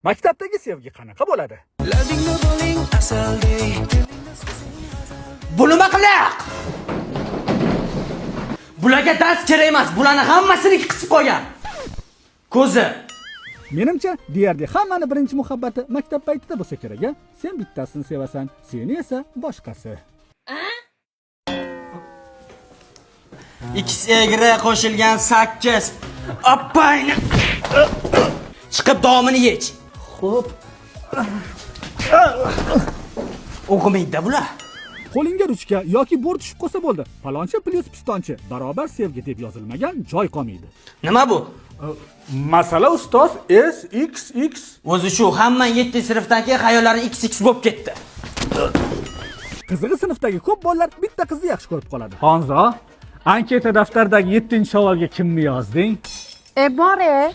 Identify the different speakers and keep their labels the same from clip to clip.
Speaker 1: Maktabdagi sevgi qanaqa bo'ladi?
Speaker 2: Labingni boling asaldek.
Speaker 3: Bu nima qiliq? Bularga dars kerak emas. Bularni hammasini qisib qo'ygan. Ko'zi.
Speaker 1: Menimcha, deyarli hammani birinchi muhabbati maktab paytida bo'lsa kerak, a? Sen bittasini sevasan, seni esa boshqasi.
Speaker 3: X egri qo'shilgan 8. Oppayni. Chiqib domini yech.
Speaker 1: Xo'p.
Speaker 3: O'qimaydi bular.
Speaker 1: Qo'lingga ruchka yoki bo'r tushib qolsa bo'ldi. Palonchi plyus pistonchi barobar sevgi deb yozilmagan joy qolmaydi.
Speaker 3: Nima bu?
Speaker 1: Masala ustoz, S X X.
Speaker 3: O'zi shu hamma 7-sinfdan keyin xayollari XX bo'lib ketdi.
Speaker 1: Qizig'i, sinfdagi ko'p bolalar bitta qizni yaxshi ko'rib qoladi. Honzo, anketa daftardagi 7-savolga kimni yozding?
Speaker 4: E bor e.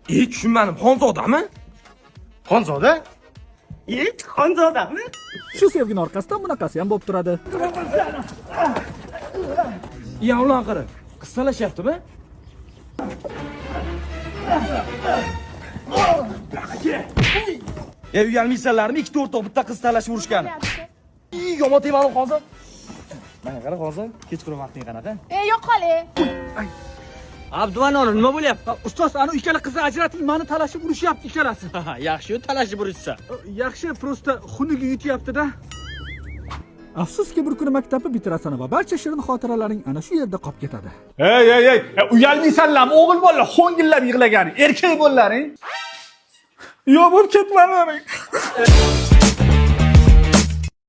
Speaker 5: E, tushunmadim. Xonzodami? Xonzoda?
Speaker 3: E, Xonzodami?
Speaker 1: Shu sevgini orqasidan bunaqasi ham bo'lib turadi.
Speaker 5: Ya ulan qara. Qiz talashyaptimi? E, uyalmaysanlarmi? Ikkita o'rtoq bitta qiz talashib urushgani. Yomon tegmadim hozir. Mana qara hozir, kechqurun vaqting qanaqa?
Speaker 4: E yo'qol e.
Speaker 3: Abdumanor, nima bo'lyapti?
Speaker 1: Ustoz, ana ikkala qizni ajrating, mani talashib urushyapti ikkalasi.
Speaker 3: Yaxshi-yu talashib urishsa.
Speaker 1: Yaxshi, просто xunugi yutyapti-da. Afsuski, bir kuni maktabni bitirasan va barcha shirin xotiralaring ana shu yerda qolib ketadi. Ey, ey, ey, uyalmaysanlarmi? O'g'il bolalar ho'ngillab yig'lagani, erkak bolalaring. Yo'q bo'lib ketmalaring.